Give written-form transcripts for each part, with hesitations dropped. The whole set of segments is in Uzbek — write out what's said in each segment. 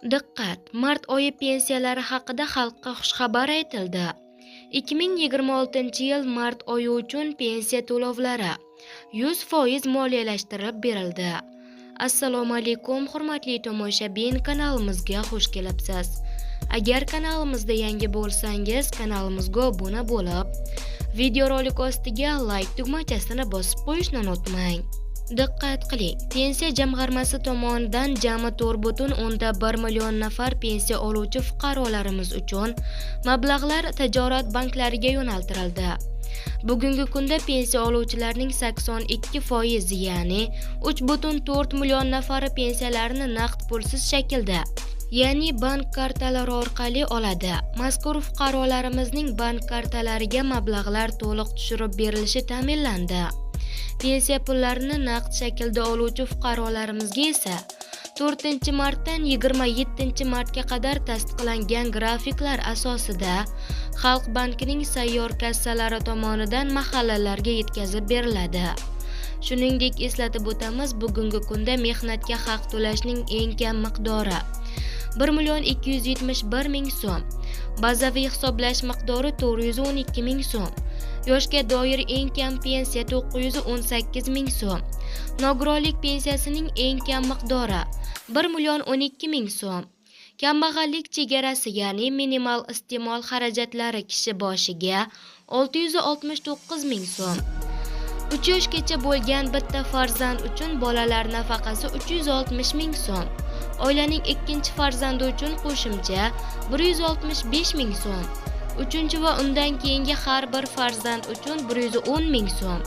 Diqqat! Mart oyi pensiyalari haqida xalqqa xushxabar aytildi. 2026-yil mart oyi uchun pensiya to'lovlari 100% moliyalashtirib berildi. Assalomu alaykum, hurmatli tomoshabin, kanalimizga xush kelibsiz. Agar kanalimizda yangi bo'lsangiz, kanalimizga obuna bo'lib, videorolik ostiga like tugmachasini bosib qo'yishni unutmang. Diqqat qiling! Pensiya jamg'armasi tomonidan jami 4,1 million nafar pensiya oluvchi fuqarolarimiz uchun mablag'lar tijorat banklariga yo'naltirildi. Bugungi kunda pensiya oluvchilarning 82%, ya'ni 3,4 million nafari pensiyalarini naqd pulsiz shaklda, ya'ni bank kartalari orqali oladi. Mazkur fuqarolarimizning bank kartalariga mablag'lar to'liq tushirib berilishi ta'minlandi. Pensiya pullarini naqd shaklda oluvchi fuqarolarimizga esa 4-martdan 27-martga qadar tasdiqlangan grafiklar asosida Xalq bankining sayyor kassalari tomonidan mahallalarga yetkazib beriladi. Shuningdek, eslatib o'tamiz, bugungi kunda mehnatga haq to'lashning eng kam miqdori 1 million 271 ming so'm, bazaviy hisoblash miqdori 412 ming so'm, yoshga doir eng kam pensiya 918 ming so'm, nogironlik pensiyasining eng kam miqdori 1 million 12 ming so'm, kambag'allik chegarasi, ya'ni minimal iste'mol xarajatlari kishi boshiga 669 ming so'm. 3 yoshgacha bo'lgan bitta farzand uchun bolalar nafaqasi 360 ming so'm, oilaning ikkinchi farzandi uchun qo'shimcha 165 ming so'm, uchinchi va undan keyingi har bir farzand uchun 110 ming so'm.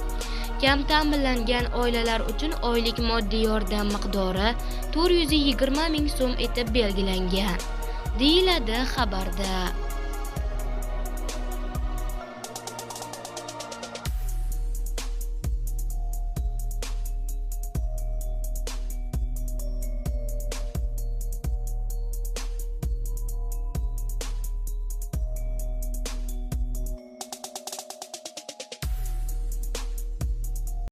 Kam ta'minlangan oilalar uchun oylik moddiy yordam miqdori 420 ming so'm etib belgilangan, deyiladi xabarda.